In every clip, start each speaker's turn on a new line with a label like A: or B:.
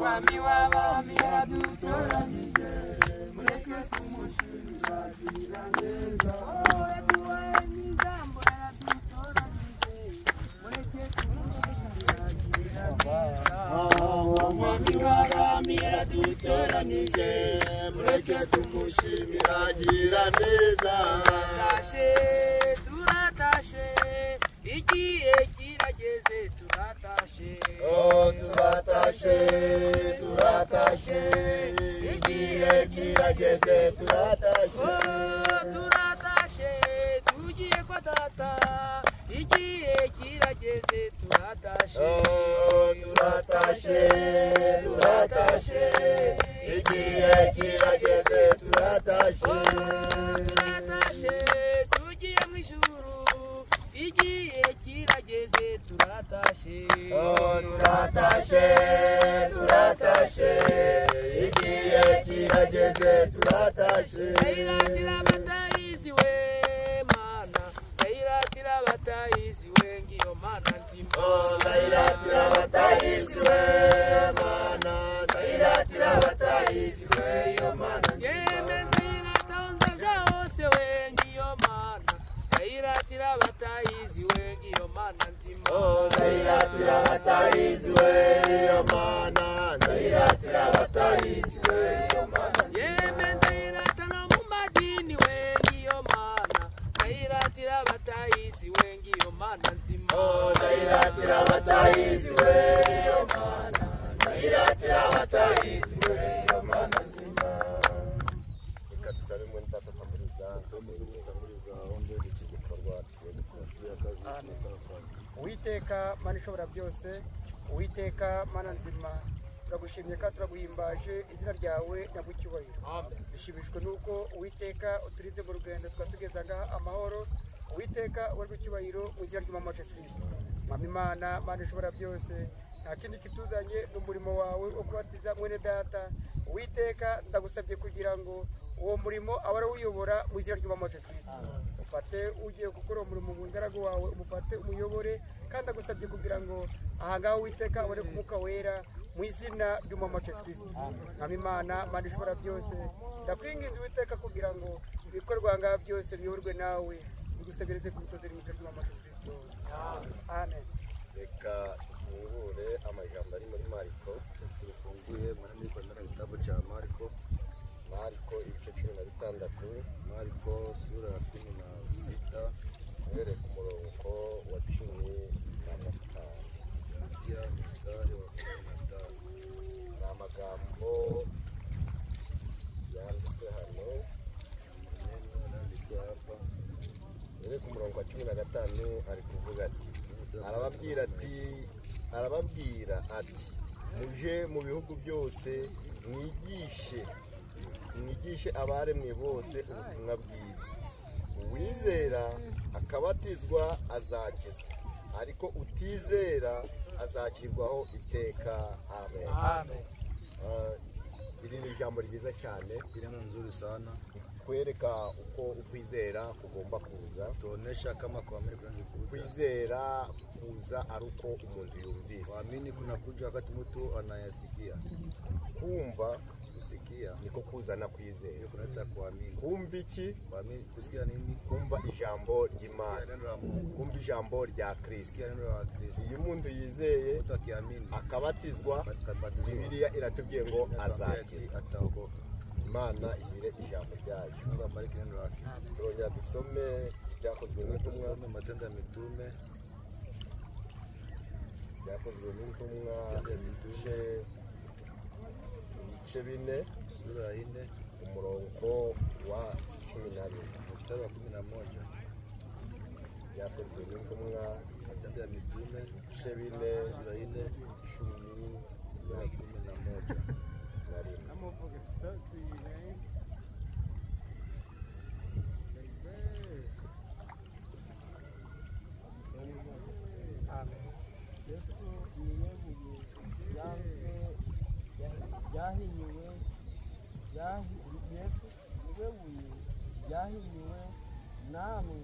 A: Umwami w'abami yaradutoranyije, mureke tumushimira agira neza. Yaduhaye n'ijambo yaradutoranyije, mureke tumushimira agira neza. Umwami w'abami yaradutoranyije, mureke tumushimira agira neza. Turatashe, turatashe, igihe kirageze turatashe. Oh, turatashe, turatashe, igihe kirageze turatashe. Oh, turatashe, tugiye kwa data, igihe kirageze turatashe. Oh, turatashe, turatashe, igihe kirageze turatashe. Oh, turatashe, tugiye mu ijuru, igihe kirageze turatashe. Oh, turatashe, turatashe, igihe kirageze turatashe. Ndayiratira abatayizi we mana, ndayiratira abatayizi we ngiyo mana nzima. Oh, ndayiratira abatayizi we mana, ndayiratira abatayizi we iyo mana nzima. Yeme ndayirata nzaja hose we ngiyo mana, ndayiratira abatayizi we ngiyo mana nzima. Oh, ndayiratira abatayizi we iyo mana, ndayiratira abatayizi we iyo mana nzima. Yeme ndayirata no mu madini we ngiyo mana, ndayiratira abatayizi we ngiyo mana nzima. Oh, ndayiratira abatayizi we iyo mana, ndayiratira abatayizi we iyo mana nzima. Reka dusabe mwene data Tamuriza,
B: Tamuriza ombe iki gikorwa tugiye gukora.
C: Uwiteka Mana ishobora byose, Uwiteka Mana nzima, turagushimye kandi turaguhimbaje izina ryawe nyagucyubahiro. Dushimishwe nuko Uwiteka uturinze mu rugendo twatugeza ngaha amahoro. Uwiteka warw'icyubahiro mu izina ry'Umwami wacu Yesu Kristo. Mwami Imana, Mana ishobora byose, nta kindi kituzanye n'umurimo wawe wo kubatiza mwene data. Uwiteka ndagusabye kugira ngo uwo murimo abe arawuyobora mu izina ry'Umwami wacu Yesu Kristo. Ufate ugiye gukora umurimo mu ngaragu wawe, umufate umuyobore, kandi ndagusabye kugira ngo ahangaha Uwiteka abone ku Mwuka Wera mu izina ry'Umwami wacu Yesu Kristo. Mwami Imana, Mana ishobora byose, ndakwinginze Uwiteka kugira ngo ibikorwa ngaha byose biyoborwe nawe, bigusegereze ku butozi mu izina ry'Umwami wacu Yesu Kristo. Amen.
A: Reka dufungure amagambo ari muri Mariko.
B: Tufungue maandiko ndani ya kitabu cha Marko.
A: Mariko ibice 16,
B: Marko sura ya 16
A: uhereye ku murongo wa 15.
B: kuanzia mstari wa 15.
A: Ni amagambo yanditswe hano.
B: Neno yanayoandikiwa hapa.
A: Uhereye ku murongo wa 15 ari kuvuga ati, arababwira ati muje mu bihugu byose mwigishe abaremwe bose ubutumwa bwiza. Uwizera akabatizwa azakizwa, ariko utizera azacirwaho iteka. Amen.
C: Amen.
A: Iri ni ijambo ryiza cyane,
B: Ni neno nzuri sana,
A: kwereka uko ukwizera kugomba kuza.
B: tuonesha kama kuamini kunaweza kuja.
A: Kwizera kuza ari uko umuntu yumvise.
B: Kuamini kunakuja wakati mtu anayasikia.
A: Kumva
B: Kusikia
A: niko kuzana kwizera.
B: ndio kunaleta kuamini.
A: Kumva iki?
B: Kuamini, kusikia nini?
A: Kumva ijambo
B: Kusikia
A: ry'Imana,
B: neno la Mungu,
A: kumva ijambo rya Kristo.
B: kusikia neno la Kristo.
A: Iyo umuntu yizeye
B: Mtu akiamini
A: akabatizwa,
B: akabatizwa,
A: Bibiliya iratubwiye ngo
B: inatuambia ati
A: azakizwa.
B: ataokoka.
A: Imana ihire ijambo ryayo.
B: Mungu abariki neno lake.
A: Turongera dusome ibyakozwe n'intumwa,
B: Tusome Matendo ya Mitume,
A: byakozwe n'intumwa
B: Matendo ya Mitume
A: ibice 4
B: sura ya 4
A: umurongo wa 14.
B: mstari wa 11.
A: Byakozwe n'intumwa
B: Matendo ya Mitume
A: ibice 4
B: sura ya 4
A: cumi
B: mstari wa 11.
A: na rimwe.
C: Amen.
D: Yesu niwe buye ryanzwe ryahinyuwe Yesu niwe buye ryahinyuwe namwe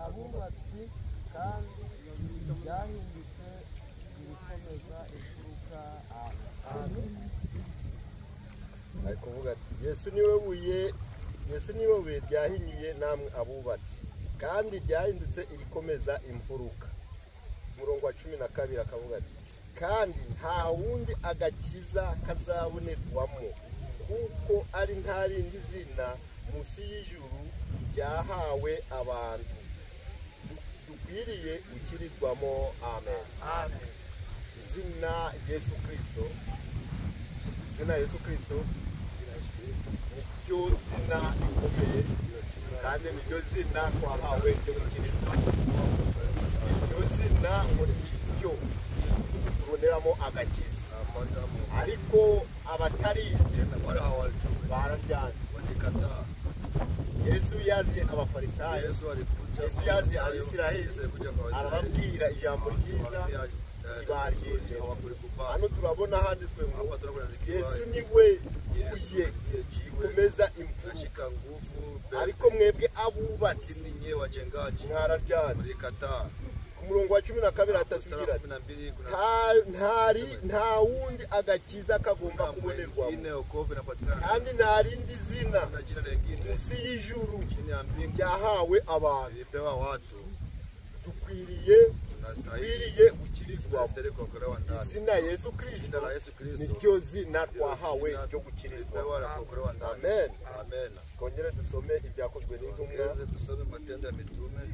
D: abubatsi, kandi ryahindutse irikomeza imfuruka. iteka. Amen.
A: Ari kuvuga ati Yesu niwe buye, Yesu niwe buye ryahinyuye namwe abubatsi, kandi ryahindutse irikomeza imfuruka. Umurongo wa 12 akavuga ati kandi nta wundi agakiza kazabonerwamo, kuko ari nta rindi zina munsi y'ijuru ryahawe abantu dukwiriye gukirizwamo. Amen.
C: Amen.
A: Izina Yesu Kristo, izina Yesu Kristo niryo zina rikomeye, kandi niryo zina twahawe ryo gukirizwamo. Iryo zina ngo niryo tuboneramo agakiza, ariko abatarizi bararyanze. Yesu yaziye Abafarisayo, Yesu yaziye Abisiraheli, arababwira ijambo ryiza ntibaryemera. Hano turabona handitswe ngo Yesu niwe buye rikomeza imfuruka, ariko mwebwe abubatsi mwararyanze. Ku murongo wa 12 atatubwira ati nta wundi agakiza kagomba kubonerwamo, kandi nta rindi zina munsi y'ijuru ryahawe abantu dukwiriye gukirizwamo. Izina Yesu Kristo niryo zina twahawe ryo gukirizwamo. Amen. Twongere dusome ibyakozwe n'intumwa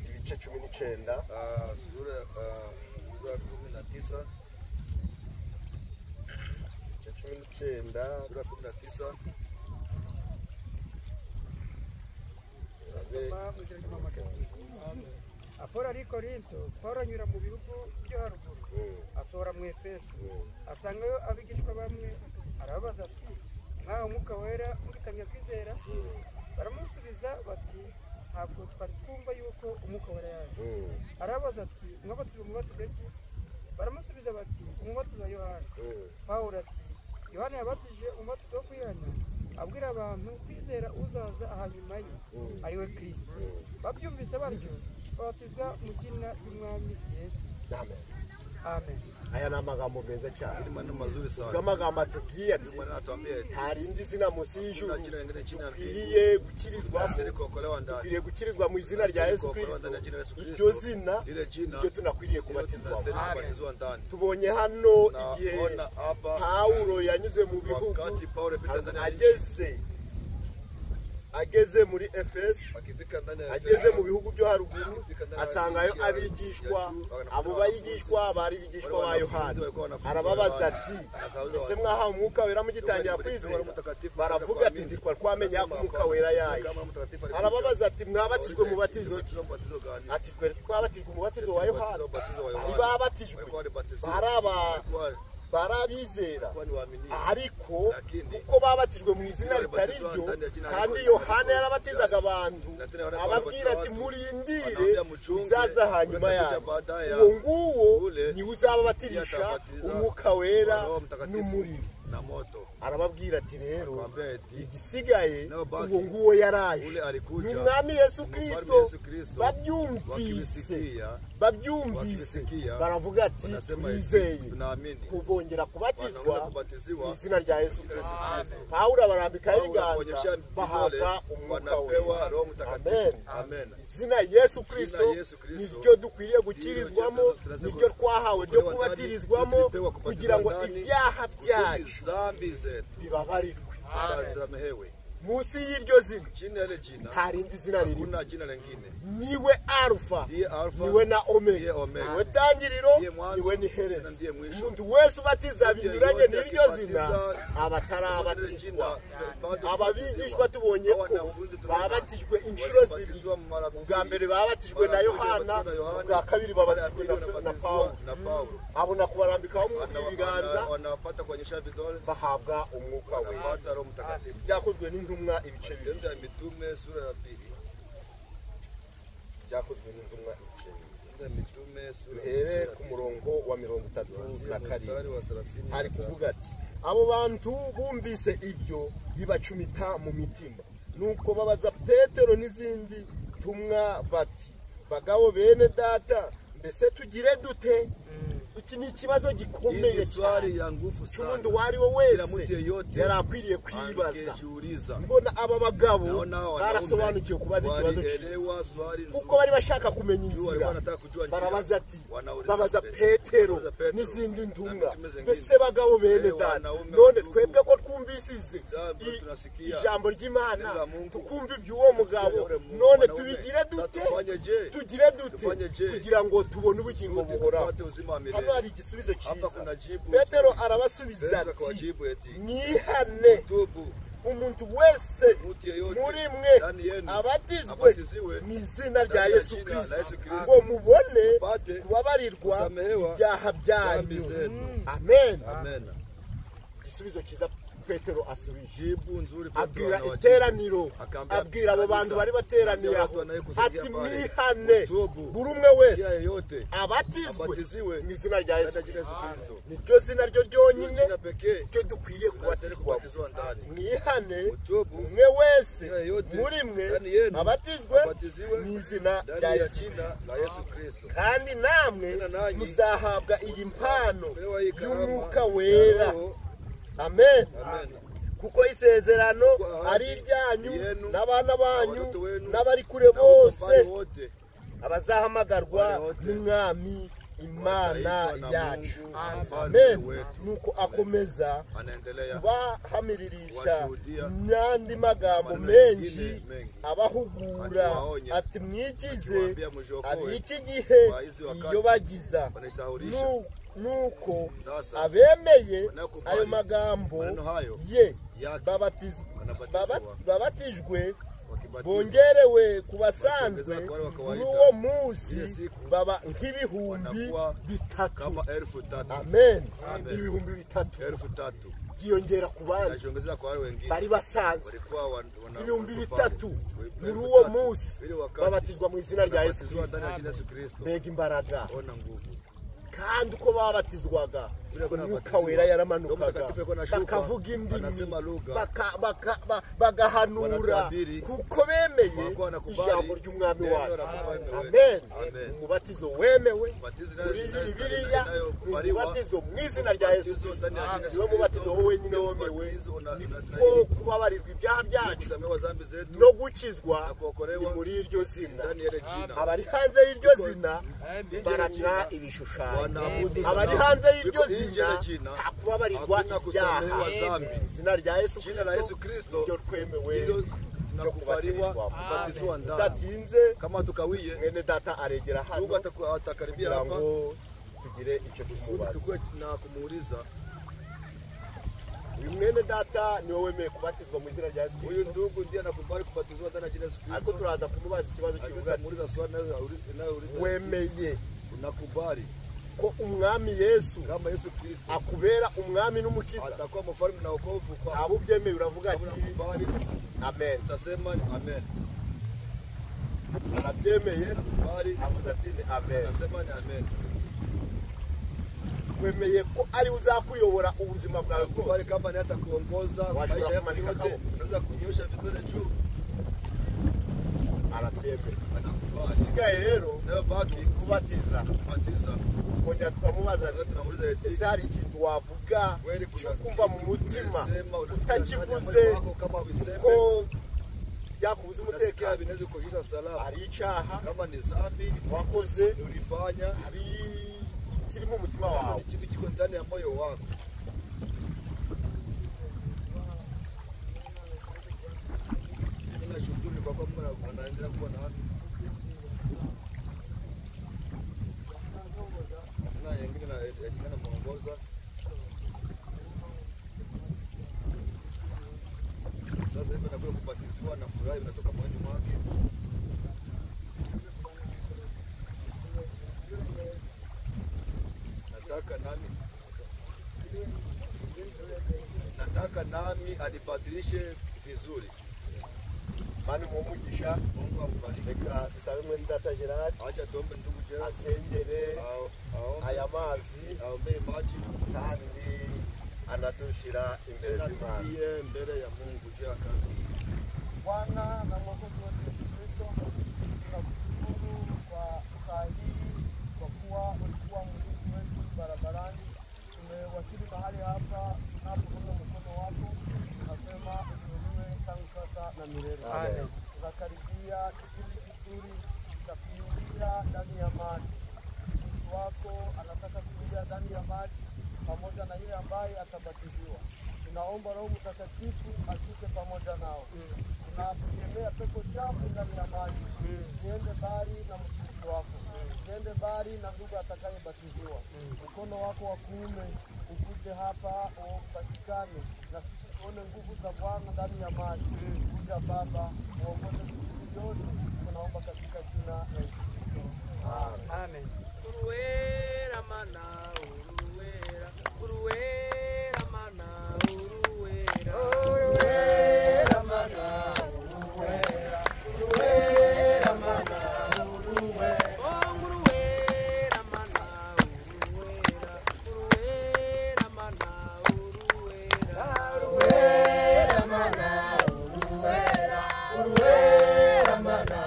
A: ibice 19,
B: Sura 19,
A: ibice 19,
B: sura 19.
C: Apolo ari i Korinto, Pawulo anyura mu bihugu byo haruguru, asohora mu Efeso, asangayo abigishwa bamwe, arababaza ati mwahawe Umwuka Wera mugitangira kwizera? Baramusubiza bati ntabwo twari twumva yuko Umwuka Wera yaje. Arababaza ati mwabatijwe umubatizo ki? Baramusubiza bati umubatizo wa Yohana. Pawulo ati Yohana yabatije umubatizo wo kwihana, abwira abantu kwizera uzaza hanyuma ye, ari we Kristo. Babyumvise batyo babatizwa mu izina ry'Umwami Yesu.
A: Amen.
C: Amen.
A: Aya ni amagambo meza cyane.
B: Ni maneno mazuri sana.
A: Ubwo amagambo atubwiye ati
B: Maneno atuambia eti
A: nta rindi zina munsi y'ijuru
B: hakuna jina lingine chini ya mbingu
A: dukwiriye gukirizwamo,
B: tunastahili kuokolewa ndani.
A: dukwiriye gukirizwa mu izina rya Yesu
B: Kuokolewa
A: Kristo.
B: ndani ya jina la Yesu
A: Iryo
B: Kristo.
A: zina
B: Lile jina
A: niryo tunakwiriye
B: ndilo
A: kubatizwamo.
B: tunastahili kubatizwa ndani.
A: Tubonye hano igihe
B: Tunaona hapa
A: Pawulo yanyuze mu bihugu,
B: wakati Paulo alipita ndani ya nchi,
A: ageze muri Efeso,
B: akifika ndani ya
A: ageze mu
B: Efeso,
A: bihugu byo haruguru, asangayo abigishwa. Abo bayigishwa bari abigishwa ba Yohana. Arababaza ati ese mwahawe Umwuka Wera mugitangira kwizera? Baravuga ati ntitwari twamenya ko Umwuka Wera yaje. Arababaza ati mwabatijwe mubatizo ki?
B: Mubatizo gani?
A: Ati twe twabatijwe umubatizo wa Yohana.
B: Ubatizo wa
A: Bari
B: Yohana.
A: babatijwe,
B: Walikuwa walibatizwa.
A: bari
B: Walikuwa
A: bari abizera,
B: walikuwa ni waaminifu.
A: ariko
B: Lakini
A: kuko babatijwe mu izina ritari ryo, kandi Yohana yarabatizaga abantu ababwira ati murindire uzaza hanyuma yanyu, uwo nguwo niwe uzababatirisha Umwuka Wera n'umuriro.
B: na moto.
A: Arababwira ati rero
B: Akamwambia eti
A: igisigaye
B: Nao baki,
A: uwo nguwo yaraje
B: ule alikuja
A: ni Umwami Yesu
B: ni mfalme
A: Kristo.
B: Yesu Kristo.
A: Babyumvise
B: Wakimsikia
A: babyumvise
B: wakimsikia,
A: baravuga ati
B: wanasema eti
A: turizeye
B: tunaamini.
A: kubongera kubatizwa
B: Wanaweza kubatiziwa
A: mu izina rya Yesu
B: jina la Yesu
A: Kristo.
B: Kristo.
A: Pawulo abarambikaho
B: Paulo
A: ibiganza
B: anawaonyesha vidole,
A: bahabwa Umwuka
B: wanapewa
A: Wera.
B: Roho Mtakatifu.
A: Amen.
B: Amen.
A: Izina Yesu Kristo
B: Yesu Kristo
A: niryo dukwiriye gukirizwamo,
B: Niryo
A: niryo twahawe ryo
B: kuokolewa ndani,
A: kubatirizwamo,
B: tulipewa kubatizwa
A: kugira ngo
B: ndani,
A: ibyaha
B: kusudi
A: byacu
B: dhambi zetu
A: bibabarirwe.
B: tusamehewe.
A: Munsi y'iryo zina
B: Chini ya ile jina
A: nta rindi zina ririmo.
B: hakuna jina lingine.
A: Niwe Alfa,
B: Ndiye Alfa,
A: niwe na Omega,
B: ndiye Omega,
A: niwe tangiriro,
B: ndiye mwanzo,
A: niwe n'iherezo.
B: na ndiye mwisho.
A: Umuntu wese ubatiza
B: Mtu
A: binyuranye
B: yeyote
A: n'iryo zina
B: akibatiza
A: aba
B: Lile jina
A: atarabatizwa.
B: bado
A: Aba bigishwa tubonye
B: Hawa
A: ko
B: wanafunzi tunaona
A: babatijwe inshuro zibiri.
B: walibatizwa mara mbili.
A: Ubwa mbere babatijwe na
B: Mara mbili
A: Yohana,
B: walibatizwa na Yohana,
A: ubwa kabiri
B: mara ya
A: babatijwe
B: pili
A: na
B: wanabatizwa
A: Pawulo.
B: na Paulo.
A: Abona kubarambikaho ibiganza
B: Wanapata kuonyesha vidole,
A: bahabwa Umwuka Wera.
B: wanapata Roho Mtakatifu.
A: Byakozwe n'intumwa ibice bibiri.
B: Matendo ya Mitume sura ya pili.
A: Byakozwe n'intumwa ibice bibiri.
B: Matendo ya Mitume sura
A: Duhere
B: ya
A: ku
B: pili.
A: murongo wa mirongo itatu
B: Tuanzie
A: na
B: mstari
A: karindwi.
B: wa 37.
A: Hari kuvuga ati abo bantu bumvise ibyo bibacumita mu mitima, nuko babaza Petero n'izindi tumwa bati bagabo bene data, mbese tugire dute? Iki ni ikibazo
B: Hii
A: gikomeye
B: ni swali
A: cyane
B: ya nguvu
A: cy'umuntu
B: sana,
A: uwo ari we
B: kila
A: wese
B: mtu yeyote
A: yari akwiriye kwibaza.
B: angejiuliza.
A: Mbona aba bagabo
B: Naona hawa
A: barasobanukiwe kubaza ikibazo cyiza,
B: walielewa swali nzuri.
A: kuko bari bashaka kumenya
B: Juu
A: inzira.
B: walikuwa wanataka kujua njia.
A: Barabaza ati,
B: Wanauliza
A: babaza
B: Petro.
A: Petero
B: Babaza Petro
A: n'izindi
B: na
A: ntumwa,
B: mitume zingine.
A: mbese bagabo bene
B: Eh,
A: data,
B: wanaume
A: none
B: wandugu.
A: twebwe ko twumvisize
B: Sababu tunasikia
A: ijambo ry'Imana,
B: neno la Mungu.
A: tukumva iby'uwo mugabo,
B: Yule Mungu,
A: none
B: wanaume.
A: tubigire
B: Sasa
A: dute?
B: tufanye je?
A: Tugire dute
B: Tufanye je?
A: kugira ngo tubone ubugingo
B: Kusudi
A: buhoraho?
B: tupate uzima wa milele.
A: Hano hari igisubizo
B: Hapa
A: cyiza.
B: kuna jibu.
A: Petero arabasubiza
B: Petro
A: ati,
B: akawajibu eti,
A: mwihane,
B: tubu
A: umuntu wese
B: mtu yeyote
A: muri mwe
B: ndani yenu
A: abatizwe
B: abatiziwe
A: mu izina rya
B: ndani ya
A: Yesu
B: jina
A: Kristo
B: la Yesu Kristo,
A: ngo mubone
B: mupate
A: kubabarirwa
B: kusamehewa
A: ibyaha
B: dhambi
A: byanyu.
B: zenu.
A: Amen.
B: Amen.
A: Igisubizo cyiza Petero asubije,
B: Jibu nzuri Petro
A: abwira
B: anawajibu.
A: iteraniro,
B: Akaambia
A: abwira abo bantu
B: kanisa,
A: bari bateraniye
B: akaambia
A: aho
B: watu wanayekusanyika
A: ati,
B: pale,
A: mwihane,
B: mutubu,
A: buri umwe wese
B: kila yeyote
A: abatizwe
B: abatiziwe
A: mu izina rya Yesu
B: ndani ya jina
A: Kristo.
B: Yesu Kristo.
A: Niryo zina ryo ryonyine
B: Jina pekee
A: ryo dukwiye
B: tunastahili
A: kubatizwamo.
B: kubatizwa ndani.
A: Mwihane,
B: Mutubu,
A: umwe wese
B: kila yeyote
A: muri mwe
B: ndani yenu
A: abatizwe
B: abatiziwe
A: mu izina rya
B: ndani ya
A: Yesu
B: jina
A: Kristo,
B: la Yesu Kristo.
A: kandi namwe
B: Tena nanyi
A: muzahabwa iyi mpano
B: Pewa hii karama
A: y'umwuka
B: ya
A: wera.
B: Roho.
A: Amen.
B: Amen.
A: Kuko isezerano
B: Kuko ahadi
A: ari iryanyu
B: yenu,
A: n'abana banyu
B: watoto wenu,
A: n'abari kure
B: na huko
A: bose
B: mbali wote
A: abazahamagarwa
B: Wale wote
A: n'Umwami Imana
B: wataitwa na
A: yacu.
B: Mungu mfalme
A: Amen.
B: wetu.
A: Nuko akomeza
B: Anaendelea
A: kubahamiririsha
B: kuwashuhudia
A: n'andi magambo
B: maneno
A: menshi,
B: mengine mengi,
A: abahugura
B: akiwaonya,
A: ati, mwigize
B: akiwaambia mjiokoe
A: ab'iki gihe
B: kwa hizi wakati
A: iyo bagiza.
B: wanasahurisha.
A: Nuko
B: Sasa
A: abemeye
B: wanaokubali
A: ayo magambo
B: maneno hayo
A: ye
B: yake wanabatizwa,
A: babatijwe
B: wakibatizwa
A: bongerewe ku basanzwe
B: wakiongezeka kwa wale wa kawaida,
A: muri uwo munsi
B: ile siku
A: baba nk'ibihumbi
B: wanakuwa
A: bitatu.
B: kama 3000.
A: Amen.
B: Amen.
A: 3000
B: 3000
A: byiyongera ku bandi
B: najiongezea kwa wale wengine
A: bari basanzwe.
B: walikuwa
A: Ibihumbi
B: wanakubali.
A: bitatu muri
B: Elfu
A: uwo
B: tatu.
A: munsi
B: Ile wakati
A: babatizwa mu izina rya Yesu
B: wanabatizwa
A: Kristo.
B: ndani ya jina Yesu Kristo.
A: Mbega imbaraga!
B: Ona nguvu.
A: Kandi uko babatizwaga,
B: Vile walikuwa
A: umwuka
B: wanabatizwa,
A: wera
B: Roho
A: yaramanukaga,
B: Mtakatifu alikuwa anashuka,
A: bakavuga indimi,
B: anasema lugha,
A: bagahanura,
B: wanatabiri,
A: kuko bemeye
B: walikuwa wanakubali
A: ijambo ry'umwami
B: neno
A: wacu.
B: la mfalme wetu.
A: Amen.
B: Amen.
A: Umubatizo wemewe
B: Ubatizo
A: muri Bibiliya ni
B: inayokubaliwa,
A: umubatizo mu izina rya Yesu
B: ubatizo
A: Kristo.
B: ndani ya jina Yesu
A: Niwo mubatizo
B: Kristo,
A: wo wenyine
B: ndio
A: wemewe,
B: ubatizo
A: niko
B: unastahili
A: kubabarirwa ibyaha byacu
B: kusamehewa dhambi zetu
A: no gukizwa
B: na
A: ni
B: kuokolewa
A: muri iryo zina.
B: ndani ya ile jina.
A: Abari hanze y'iryo
B: Kuko
A: zina
B: nje ya
A: baramya
B: jina
A: ibishushanyo,
B: wanaabudu
A: abari
B: sanamu.
A: hanze y'iryo
B: Kuko nje
A: zina
B: ya jina
A: nta kubabarirwa
B: hakuna
A: ibyaha.
B: kusamehewa dhambi.
A: Izina rya Yesu
B: Jina la Yesu
A: Kristo
B: Kristo
A: niryo twemewe
B: ndilo tunakubaliwa kubatizwa ndani.
A: Udatinze,
B: Kama tukawie,
A: mwene data aregera hano
B: ndugu atakaribia
A: kugira
B: hapa
A: ngo tugire icyo
B: kusudi
A: tumubaza.
B: tukue na kumuuliza.
A: Uyu mwene data niwe wemeye kubatizwa mu izina rya Yesu
B: Huyu
A: Kristo,
B: ndugu ndiye anakubali kubatizwa ndani ya jina la Yesu
A: ariko
B: Kristo.
A: turaza kumubaza ikibazo
B: Lakini
A: kivuga ati,
B: tutamuuliza swali inayouliza,
A: wemeye
B: unakubali
A: ko umwami Yesu
B: kama Yesu Kristo
A: akubera umwami n'umukiza?
B: atakuwa mfalme na wokovu kwako?
A: Abo ubyemeye uravuga
B: Kama
A: ati
B: unakubali
A: amen.
B: utasema ni amen.
A: Arabyemeye,
B: Nakubali
A: avuze ati ni amen.
B: unasema ni amen.
A: Wemeye ko ari uzakuyobora ubuzima bwawe
B: Unakubali
A: bwose?
B: kama ni atakuongoza
A: Washobora
B: maisha yako
A: kumanika
B: yote,
A: akaboko.
B: unaweza kunyosha vidole juu.
A: Arabyemeye.
B: Anakubali.
A: Isigaye rero
B: Nayo baki
A: kubatiza,
B: kubatiza.
A: kongera tukamubaza
B: Sasa
A: ati,
B: tunamuuliza eti,
A: ese hari ikintu wavuga
B: kweli kuna
A: cyo kumva mu
B: kitu
A: mutima
B: unasema, unasikia ndani ya
A: utakivuze
B: moyo wako kama useme,
A: ko byakubuza
B: unasikia
A: umutekano?
B: vinaweza kukuonyesha salama.
A: Hari icyaha
B: Kama ni dhambi
A: wakoze,
B: ulifanya,
A: hari ikiri mu mutima
B: kama
A: wawe?
B: ni kitu kiko ndani ya moyo wako. Nashukuru ni kwa kuwa Mungu anaendelea kuwa nami. Na yengine na yengine namuongoza. Sasa hivi anakuja kubatizwa na furaha inatoka moyoni mwake. Nataka nami anibadilishe vizuri.
A: Mani umugisha.
B: Mungu akubariki.
A: Reka dusabe mwene data Gerard
B: Acha tuombe ndugu Gerard
A: asengere
B: aombe
A: aya mazi
B: aombee maji
A: kandi anadushira imbere
B: tena
A: z'Imana.
B: tutie mbele ya Mungu juu ya kazi hii.
D: Bwana na Mwokozi wetu Yesu Kristo, tunakushukuru kwa saa hii, kwa kuwa ulikuwa mlinzi wetu barabarani. Tumewasili mahali hapa tunapoona mkono wako, tunasema uinuliwe tangu sasa na milele. Amen. Tunakaribia kipindi kizuri cha kuingia ndani ya maji. Mtumishi wako anataka kuingia ndani ya maji pamoja na yule ambaye atabatiziwa. Tunaomba Roho Mtakatifu ashuke pamoja nao. Tunakemea pepo chafu ndani ya maji. Ziende mbali na mtumishi wako. Ziende mbali na ndugu atakayebatiziwa. Mkono wako wa kuume ukuje hapa upatikane na sisi tuone nguvu za Bwana ndani ya maji. Kuja Baba, uongoze sisi yote. Tunaomba katika jina la Yesu Kristo.
C: Amen.
E: Uruwera mana uruwera, uruwera mana uruwera,
D: Uruwera mana uruwera, uruwera mana uruwera,
E: uruwera mana uruwera, uruwera mana uruwera,
D: uruwera mana uruwera, uruwera mana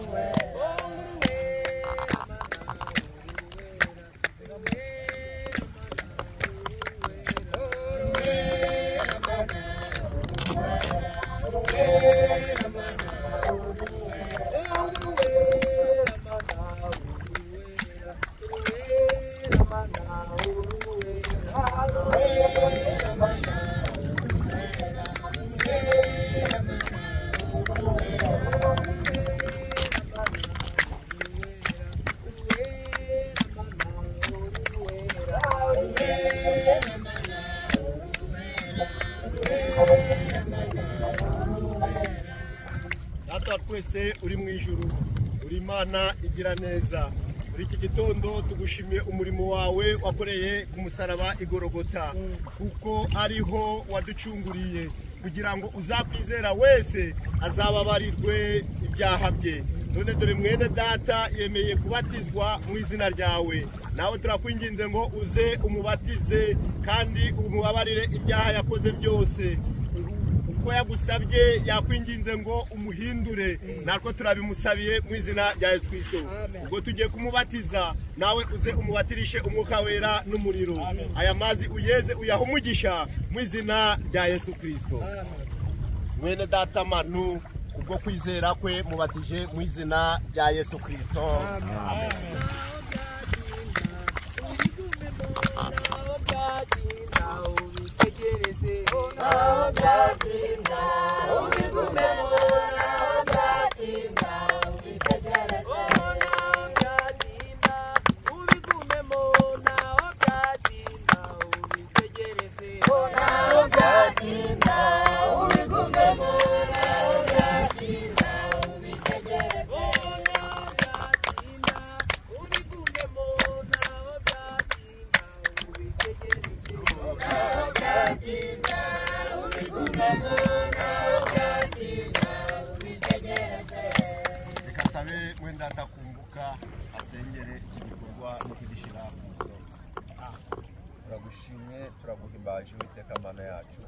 D: uruwera,
E: uruwera mana uruwera, uruwera mana
D: uruwera mana uruwera,
E: uruwera mana uruwera, uruwera mana uruwera,
D: uruwera mana uruwera, uruwera mana uruwera.
A: Data wa twese uri mu ijuru, uri Imana igira neza. Muri iki gitondo tugushimiye umurimo wawe wakoreye ku musaraba i Golgotha, kuko ariho waducunguriye kugira ngo uzakwizera wese azababarirwe ibyaha bye. None dore mwene data yemeye kubatizwa mu izina ryawe, nawe turakwinginze ngo uze umubatize kandi umubabarire ibyaha yakoze byose. Uko yagusabye yakwinginze ngo umuhindure, natwe turabimusabiye mu izina rya Yesu Kristo. Ubwo tugiye kumubatiza, nawe uze umubatirishe umwuka wera n'umuriro. Aya mazi uyeze uyahe umugisha mu izina rya Yesu Kristo. Mwene data Manu, kubwo kwizera kwe mubatije mu izina rya Yesu Kristo. Amen.
D: Naho byatinda ubigumemo, naho byatinda ubitegereze,
E: Naho byatinda ubigumemo, naho byatinda ubitegereze,
D: naho byatinda ubigumemo, naho byatinda ubitegereze,
E: naho byatinda ubigumemo, naho byatinda ubitegereze,
D: naho byatinda ubigumemo, naho byatinda ubitegereze.
A: Reka nsabe mwene data Kumbuka asengere iki gikorwa no kugishyira ku musozo.
F: Turagushimye, turaguhimbaje Uwiteka Mana yacu.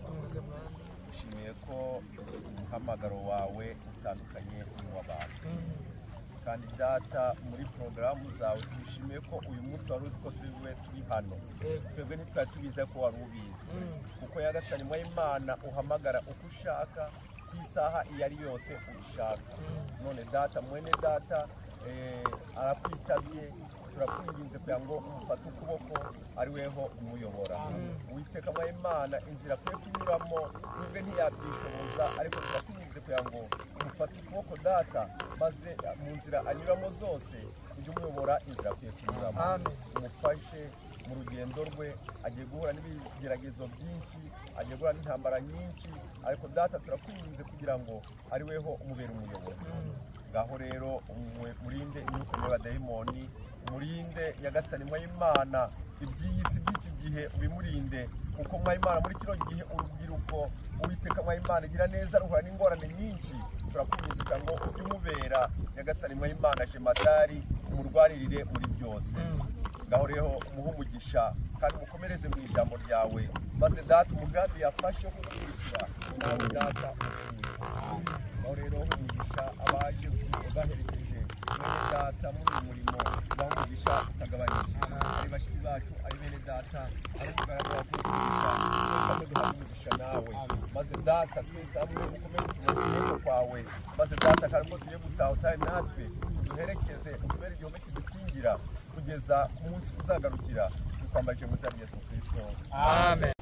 F: Dushimiye ko umuhamagaro wawe utandukanye n'uw'abantu. Kandi Data, muri porogaramu zawe twishimiye ko uyu munsi wari uzi ko turiwe turi hano. Twebwe ntitwari tubizi ko wari ubizi. Kuko Nyagasani Imana uhamagara uko ushaka, ku isaha iyo ari yose ubishaka. None Data, mwene Data arakwitabye, turakwinginze kugira ngo umufate ukuboko ari weho umuyobora. Uwiteka Imana, inzira akwiye kunyuramo nubwo ntiyabyishoboza, ariko turakwinginze kugira ngo umufate ukuboko Data, maze mu nzira anyuramo zose ujye umuyobora inzira akwiye kunyuramo. Umufashe mu rugendo rwe, agiye guhura n'ibigeragezo byinshi, agiye guhura n'intambara nyinshi, ariko Data turakwinginze kugira ngo ari weho umubera umuyobozi. Ngaho rero murinde imyuka y'abadayimoni, murinde Nyagasani Imana iby'iyi si by'iki gihe ubimurinde, kuko Imana muri kino gihe urubyiruko Uwiteka Imana igira neza ruhura n'ingorane nyinshi. Turakwinginze kugira ngo ujye umubera Nyagasani Imana jemadari, umurwanirire muri byose. Ngaho rero umuhe umugisha kandi umukomereze mu ijambo ryawe, maze Data umugambi yafashe wo kugukurikira nawe Data umuhe. Ngaho rero umugisha abaje baherekeje mwene Data muri uyu murimo. Ubahe umugisha utagabanyije, ari bashiki bacu, ari bene data, ari umugaragu wawe umugisha, twese hamwe duhabwe umugisha nawe. Maze data twese hamwe ukomeze tubone ukuboko kwawe. Maze data kandi ubwo tugiye gutaha utahe natwe, uduherekeze, utubere igihome kidukingira kugeza ku munsi uzagarukira. Tukwambaje mu izina rya Yesu Kristo.
A: Amen.